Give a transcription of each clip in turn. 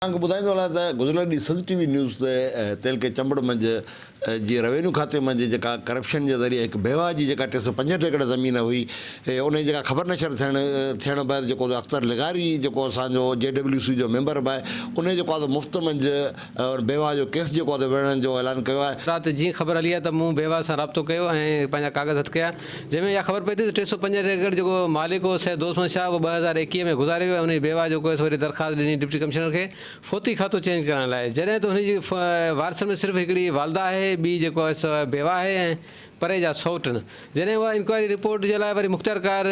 توهان کي ٻڌائيندو هلان ته گذريل ڏينهن سنڌ ٽي وي نيوز تي تعلقي چمبڙ منجهه جي روينيو کاتي منجهه جيڪا ڪرپشن جي ذريعي هڪ بيواهه جي جيڪا 365 ايڪڙ زمين هئي ان جي جيڪا خبر نشر ٿيڻ ٿيڻ بعد جيڪو اختر لغاري جيڪو اسان جو جي ڊبليو سي جو ميمبر به آهي ان جيڪو آهي مفت منجهه بيواهه جو ڪيس جيڪو آهي وڙهڻ جو اعلان ڪيو آهي. رات جيئن خبر هلي آهي ته مون بيواهه سان رابطو ڪيو ۽ پنهنجا ڪاغذ هٿ ڪيا جنهن ۾ اها خبر پئي ٿي ته 365 ايڪڙ جيڪو مالڪ هو سيد دوست محمد شاهه اهو 2021 ۾ گذاري ويو ۽ ان جي بيواهه جيڪو هيس وري درخواست ڏني ڊپٽي ڪمشنر کي فوتي کاتو چينج ڪرائڻ لاء جڏهن ته هن جي وارثن ۾ صرف هڪڙي والده آهي ٻي جيڪو آهي سو بيواهه آهي ۽ پري جا سئوٽ آهن جڏهن اها انڪوائري رپورٽ جي لاء وري مختيارڪار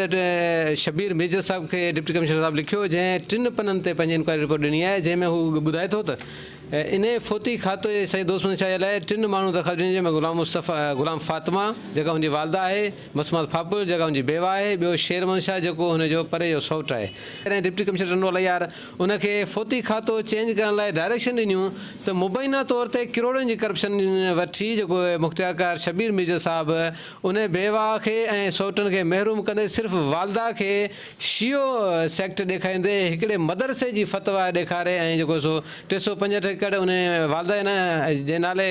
شبير ميجر صاحب کي ڊپٽي ڪمشنر صاحب لکيو جنهن ٽن پنن تي پنهنجي انڪوائري رپورٽ ڏني آهي جنهن ۾ هو ٻڌائي ٿو ته انهيء فوتي کاتو جي سيد دوست محمد شاهه جي لاء ٽن ماڻهن درخواست ڏني جنهن ۾ غلام مصطفيٰ غلام فاطمه جيڪا هن جي والده آهي، مسمات ڦاپل جيڪا هن جي بيوه آهي، ٻيو شير محمد شاهه جيڪو هن جو پري جو سئوٽ آهي. جڏهن ڊپٽي ڪمشنر ٽنڊو الهيار ان کي فوتي کاتو چينج ڪرڻ لاء ڊائريڪشن ڏنيون ته مبينا طور تي ڪروڙين جي ڪرپشن وٺي جيڪو مختيارڪار شبير ميرزا صاحب ان بيوه کي ۽ سئوٽن کي محروم ڪندي صرف والده کي شيعو سيڪٽ ڏيکاريندي هڪڙي مدرسي جي فتويٰ ڏيکاري ۽ جيڪو سو 365 ايڪڙ ان والده جي نالي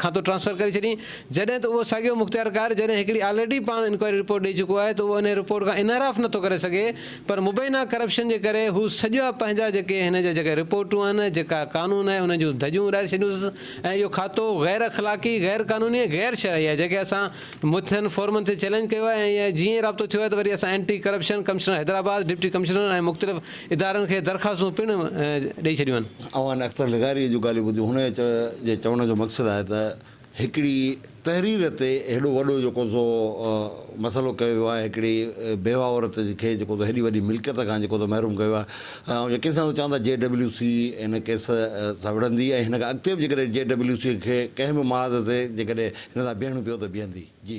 کاتو ٽرانسفر ڪري ڇڏين جڏهن ته اهو ساڳيو مختيارڪار جڏهن هڪڙي آلريڊي پاڻ انڪوائري رپورٽ ڏئي چڪو آهي ته اهو انهي رپورٽ کان انحراف نٿو ڪري سگهي پر مبينا ڪرپشن جي ڪري هو سڄا پنهنجا جيڪي هن جا جيڪي رپورٽون آهن جيڪا قانون آهي انهن جون ڌڄيون اڏاري ڇڏيون اٿس ۽ اهو کاتو غير اخلاقي غير قانوني ۽ غير شرعي آهي جنهن کي اسان مٿين فورمن تي چئلينج ڪيو آهي ۽ جيئن ئي رابطو ٿيو آهي ته وري اسان anti corruption commissioner Hyderabad, deputy commissioner ۽ مختلف ادارن کي درخواستون پڻ ڏئي ڇڏيون آهن. اوهان اختر لغاريء جون ڳالهيون ٻڌيون. هن جي چوڻ جو مقصد آهي ته هڪڙي تحرير تي هيڏو وڏو جيڪو سو مسئلو ڪيو ويو آهي، هڪڙي بيواهه عورت کي جيڪو سو هيڏي وڏي ملڪيت کان جيڪو سو محروم ڪيو ويو آهي. آئون يقين سان ٿو چوان ته جي ڊبليو سي هن ڪيس سان وڙهندي ۽ هن کان اڳتي به جيڪڏهن جي ڊبليو سي کي ڪنهن به محاذ تي جيڪڏهن هن سان بيهڻو پيو ته بيهندي. جي.